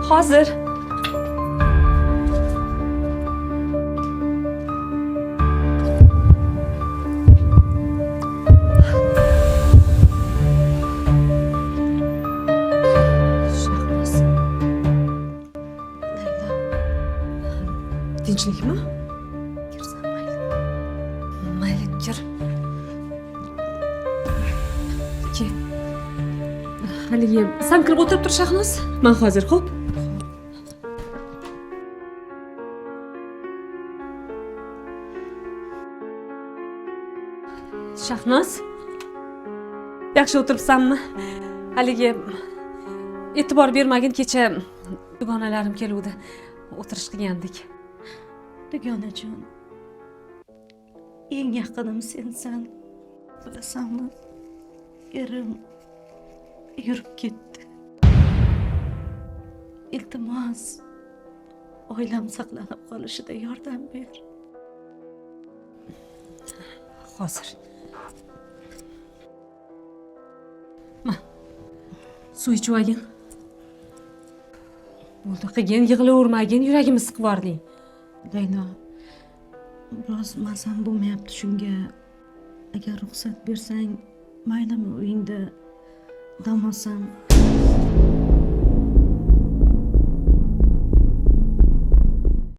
Hozir. Shahnoz. Laylo, Tinchlikmi? kirsam mayli. Mayli, kir. Ke. Haligi, san kirib o'tirib tur, Shahnoz. Men hozir, xo'p? Shahnoz. Yaxshi o'tiribsanmi? Haligi e'tibor bermagin, kecha dugonalarim keluvdi. O'tirish qilgandik. Dugonajon, eng yaqinim sensan. Bilasanmi, erim yurib ketdi. Iltimos, oilam saqlanib qolishida yordam ber. Hozir. Ma. Suv ichib olgin. Bo'ldi, qilgin, yig'lavermagin, yuragimni siqib yubording. Laylo, biroz mazam bo'lmayapti shunga. Agar ruxsat bersang, maylimi uyingda dam olsam?